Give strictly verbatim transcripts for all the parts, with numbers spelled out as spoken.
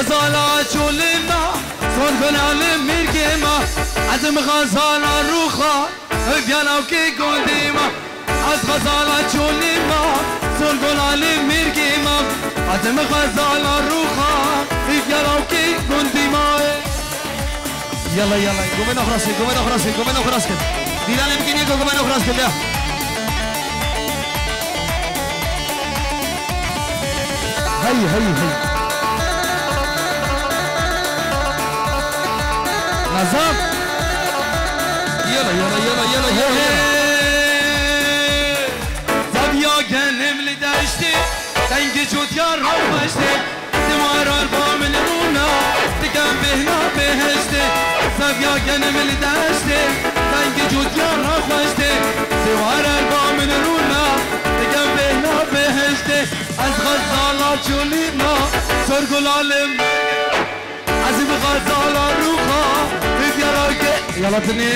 Xezala çolê me, zor gula li mêrgê me. Ez im xezala rûxa, hevya navkê gundê me. Ez xezala çolê me, zor gula li mêrgê me. Ez im xezala rûxa, hevya navkê gundê me. Yala, yala, gomê naxirasê, gomê naxirasê, gomê naxiras kir. Dîlanê bikin yeko gomê naxiras kir, ya. Hey, hey, hey. Nazan. Yala, yala, yala, yala, yala, yala. Zeviya genim li deştê, dengê cotiya rewxeştê. Dewar erba min rûna, dikem bêhna bêhiştê. Zeviya genim li deştê, dengê cotiya rewxeştê. Dewar erba min rûna, dikem bêhna bêhiştê. Ez xezala çolî me, zor gula li me. Ez bi xezala rûxa, hevya navkê. Yala dinê.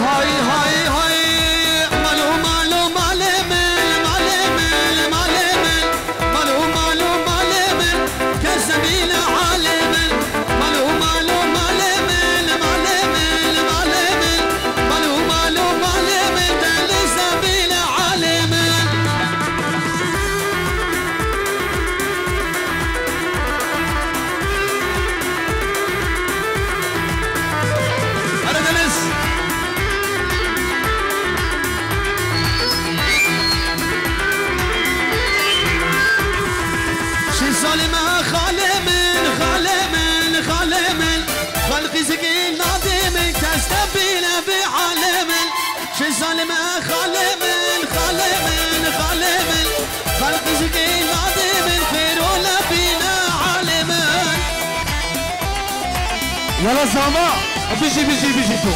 Hay, hay, hay. Malo, malo, malê min, malê min, malê min. Malo, malo, malê min, kes nebîne halê min. Malo, malo, malê min, malê min, malê min. Malo, malo, malê min, te lîsa bîne halê min. Hele Deniz. Şî salî me xalê min, xalê min, xalê min. Xelqî zikî nadê min, kes te bîne vê halê min. Şî salî me xalê min, xalê min, xalê min. Xelqî zikî nadê min, xêro nebîne halê min. Yala zama, bijî, bijî, bijî tu.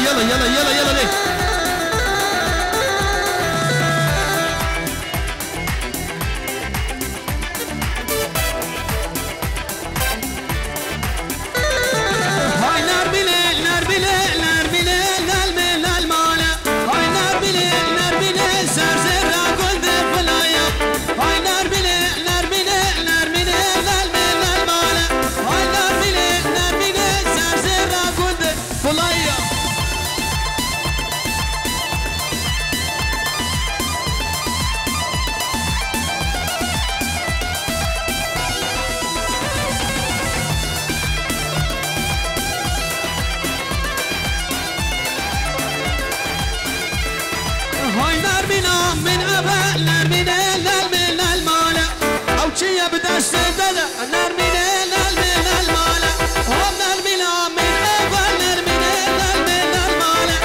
Yala, yala, yala, yala, lê. Hay Nermînê, Nermînê, Nermînê, lelmê lelmane. Hay Nermînê, Nermînê, serzêra gundê Vilaya. Hay Nermînê, Nermînê, Nermînê, lelmê lelmane. Hay Nermînê, Nermînê, serzêra gundê Vilaya. Hay Nermîna min eve, Nermîne lelmê lelmane. Ew çi ye bi destê de de, Nermîne lelmê lelmane. Hom Nermîna min eve, Nermîne lelmê lelmane.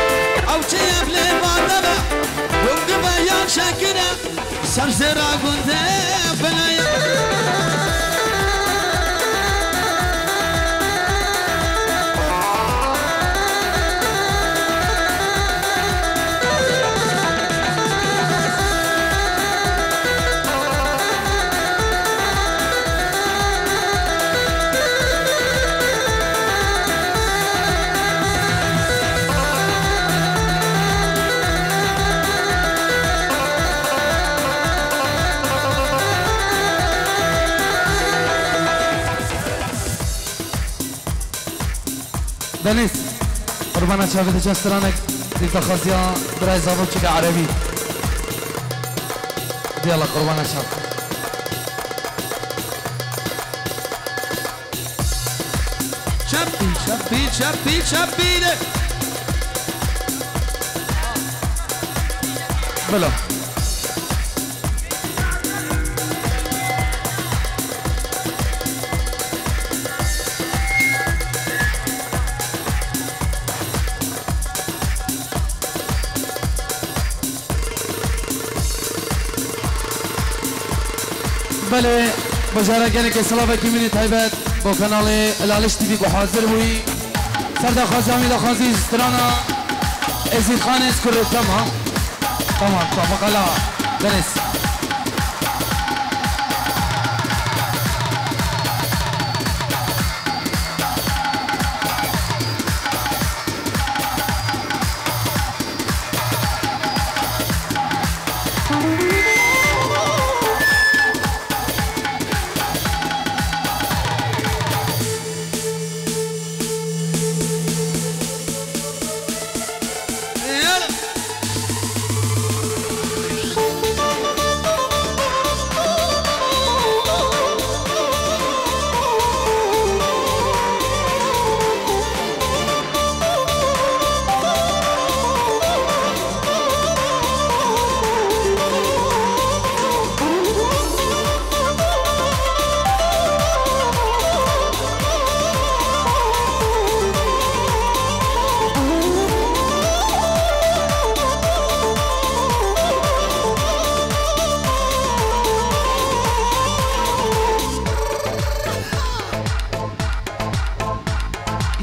Ew çi ye bi lê va de be, hûn dibe yan şekire. Serzêra gundê Vilaya. Deniz, qurbana çavê te çend stranek, dî daxwaziya birayê Zavo çike erebî. Diyala qurbana çav. Çepî, çepî, çepî, çepî de. Bila. Belê, bajara gelekê silavekî min ê taybet bo kanalê Laliş T V ku hazir bûyî. Ser daxwaziya wî daxwazî strana Ezîd Xanê Skurê, tamam. Tamam, tamam, qala. Deniz.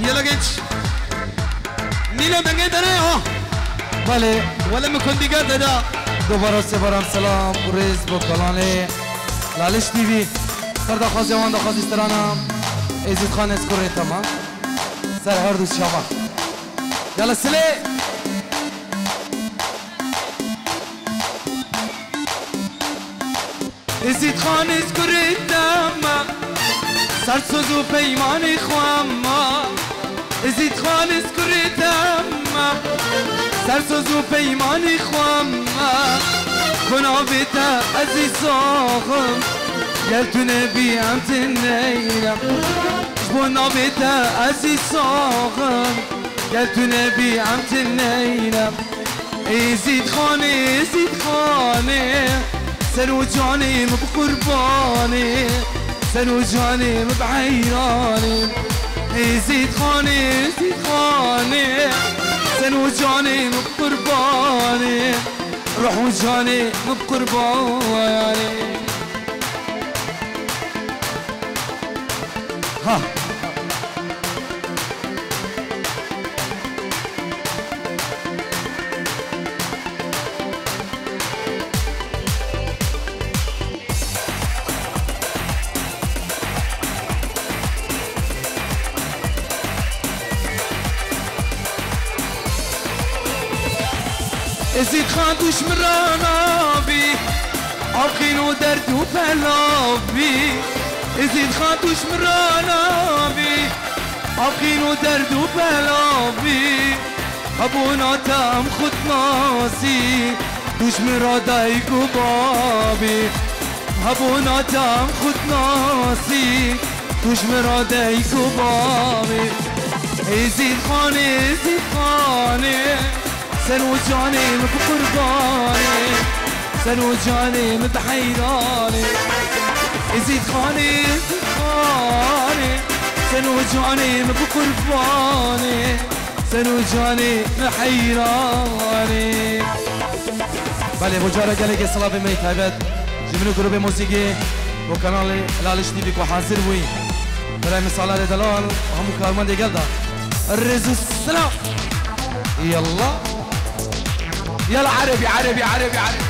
Yela genç. Nîla dengê te ne ya? Belê. Wele min kundî gel te da. Dubara sevaran selam û rêz bo kalanê Laliş T V. Ser daxwaziya wan daxwazî strana Ezîd Xan Eskurê, tamam. Ser her du çavan. Yala silê. Ezîd Xan Eskurê dema, ser soz û peymanê xwe ma. Ezîd Xan Eskurê dema, ser soz û peymanê xwe ma. Ji bo navê te ez ê saxim, gel tu nebî em tune ne. Ji bo navê te ez ê saxim, gel tu nebî em tune ne. Ezîd Xanê, Ezîd Xanê, ser û canê min bi qurbanê, ser û canê min bi heyranê. Ezîd Xanê, Ezîd Xanê, ser û canê min bi qurbanê, ruh û canê min bi qurbanê. Ha. Ezîd Xan dûş min ra nabî, aqîn û derd û bela bî. Ezîd Xan dûş min ra nabî, aqîn û derd û bela bî. Hebûna te em xwe dinasî, dûş min ra dayik û babî. Hebûna te em xwe dinasî, dûş min ra dayik û babî. Ezîd Xanê, Ezîd Xanê, ser û canê min bi qurbanê, ser û canê min bi heyranê. Ezîd Xanê, Ezîd Xanê, ser û canê min bi qurbanê, ser û canê min heyranê. Belê, bo cara gelekê silavê me yê taybet ji min û grûbê muzîkê bo kanalê Laliş T V ku hazir bûyî. Birayê min Salarê Delal, hemû karmendê gel da. Rêz û silav. Yallah. Yala erebî, erebî, erebî, erebî.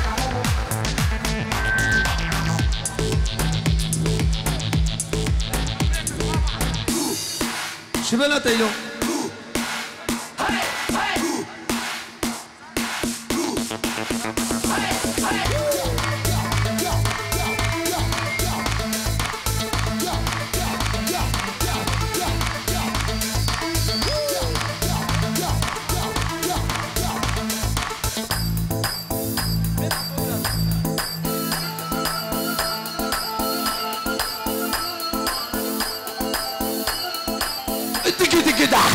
Şibela teylo. Tiki tiki dah.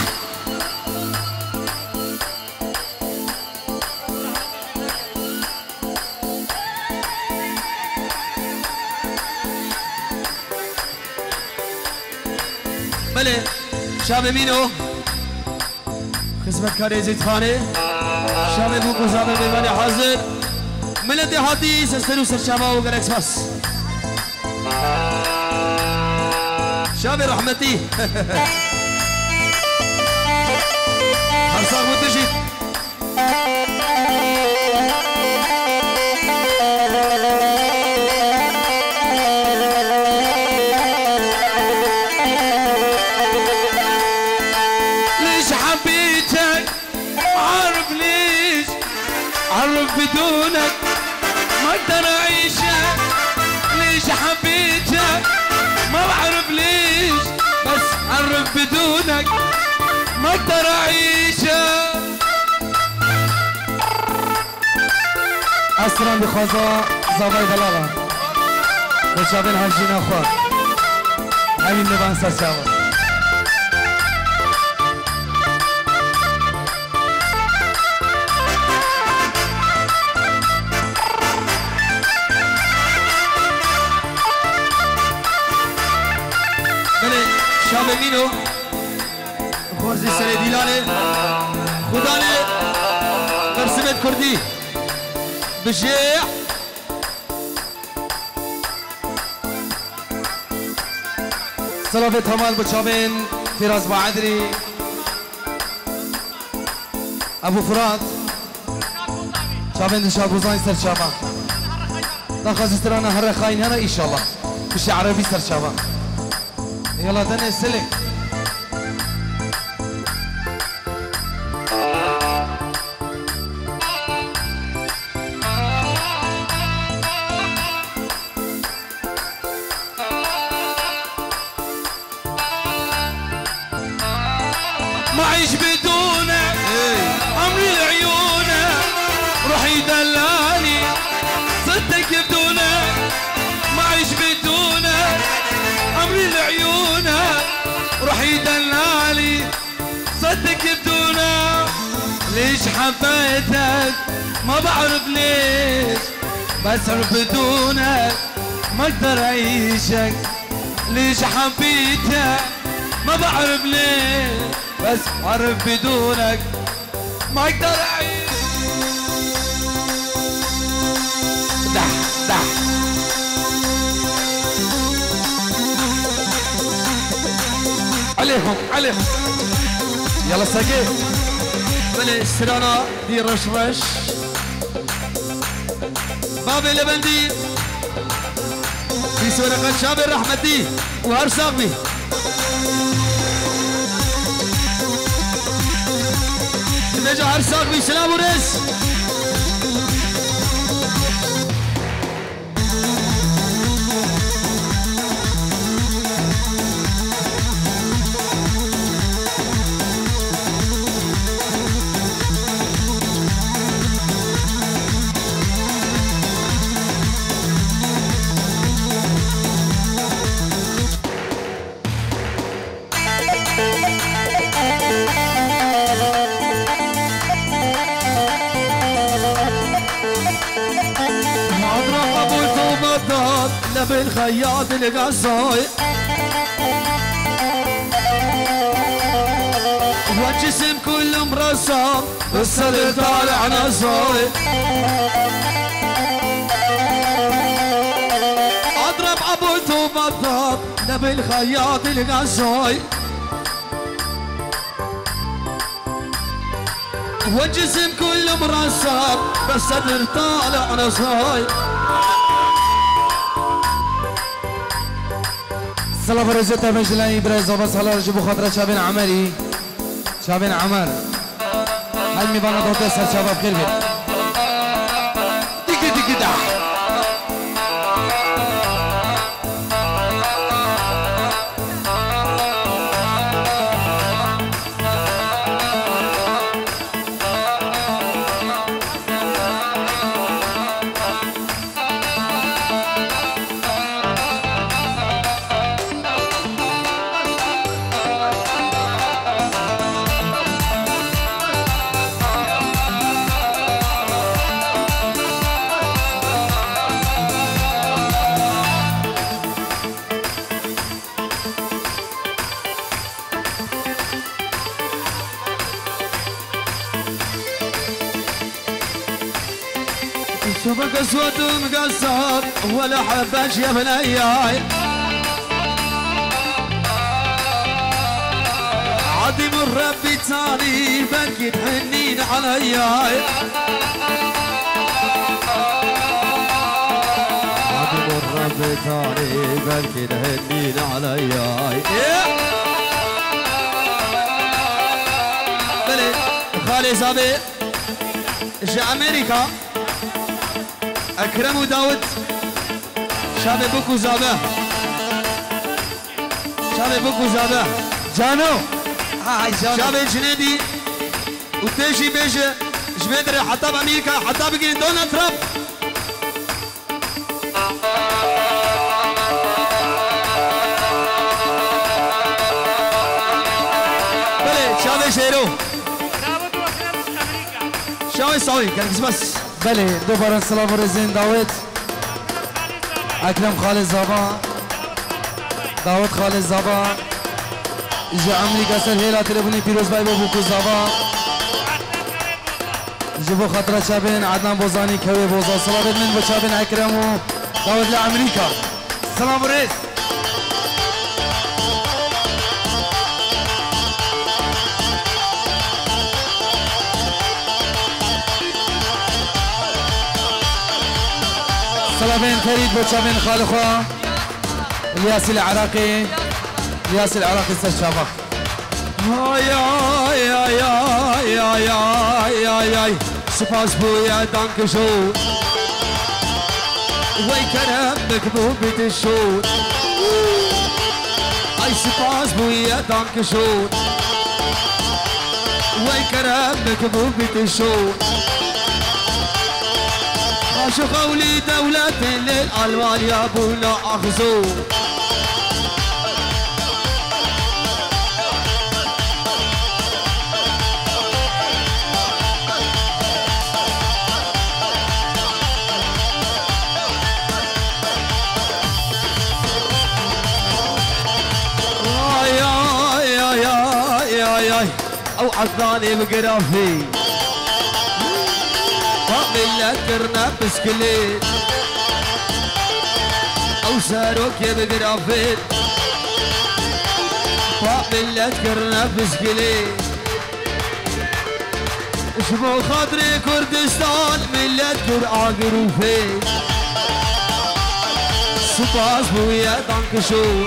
Belê, şavê mîno. Xizmetkarê Ezîd Xanê. Şavê bû ku zavê mêvanê hazir. Miletê hatî ser ser û ser çava û gelek spas. Şabê rehmetî. Her sax bû tu jî. ليش حبيتك؟ عارف ليش؟ عارف بدونك ما اقدر اعيش. ليش حبيتك؟ ما بعرف ليش، بس عارف بدونك ما اقدر اعيش. Ez tiran dixwaza zavay delala. Bo çavên hevjîna xwe. Hemî mivan ser çava. Belê, şavê mîno. Xwarzî serê dîlanê. Xudanê bersimet kurdî. Bijê. Silavê temal bi çavên Fîraz Baedrî. Ebû Firat. Çavên Dilşad Bozanî ser çava. Daxwazî strana here xayîn hene înşallah. Bişê erebî ser çava. Yala denê silê. ما عيش بدونك، عمري لعيونك، روحي دلالي، صدق بدونك، ما عيش بدونك، عمري لعيونك، روحي دلالي، صدق بدونك، ليش حبيتك، ما بعرف ليش، بس بدونك ما اقدر اعيشك. ليش حبيتك؟ ما بعرف ليه، بس بعرف بدونك ما اقدر اعيش. دح، دح. عليهم، عليهم. يلا ساقي. بلي سرانا دي رش رش. Bavê Levendî, Pîswereqa çavê rehmetî û her sax bî. Dibêje her sax bî, silav û rêz. Madra qebûl tu medat, lebên xeyat li gazay. Ve cisim kullum resam, bi sedr talih nezay. Adrem ebû tu medat, lebên xeyat li gazay. Ve cisim kullum resam, bi sedr talih nezay. Silav û rêzê te bên ji layê birayê Zava Salar ji bo xatira çavên Emerî. Çavên Emer. Her mîvana dotê ser çava bi xêr bê. Digi digi da. بقسوة قصاب ولا حبش يا بنياي. عظيم الرب تاني بلكي تحنين علياي. عظيم الرب تاني بلكي تحنين علياي. بلي خالي صبي. Ji Amerîka, Ekrem û Dawid, çavê bik û zabe. Çavê bik û zabe. Cano. Ha, hay cano. Çavê Cinêdî û tê jî bêje, ji vê dirê heta bi Amerîka, heta bigihîn Donald Trump. Belê, çavê Şêro. Çavê Sawî, gelek spas. Belê, dobaran silav û rêzên Dawid. Ekrem Xalê Zava. Dawid Xalê Zava. Ji Amerîka ser hêla telefûnê pîrozbay bo Bûk û Zava. Ji bo xatira çavên Ednan Bozanî kewê Boza. Silavên min bo çavên Ekrem û Dawid li Amerîka. Silav û rêz. Silavên Ferîd bo çavên xalê xwe. Liyasî li Iraqê. Liyasî li Iraqê ser çava. Ay, ay, ay, ay, ay, ay, ay, ay. Spas bûye, danke schön. Wey kerem, bik bû, bitte schön. Ay, spas bûye, danke schön. Wey kerem, bik bû, bitte schön. Aşık Avli devletin lil Almanya buna ahzu. Ay, ay, ay, ay, ay, ay. Ew Ednanê bi girafê. Pa millet kirine piskilê. Ew serokê bi girafê. Pa millet kirine piskilê. Ji bo xatirê Kurdistan millet kir agirûfê. Spas bûye, danke schön.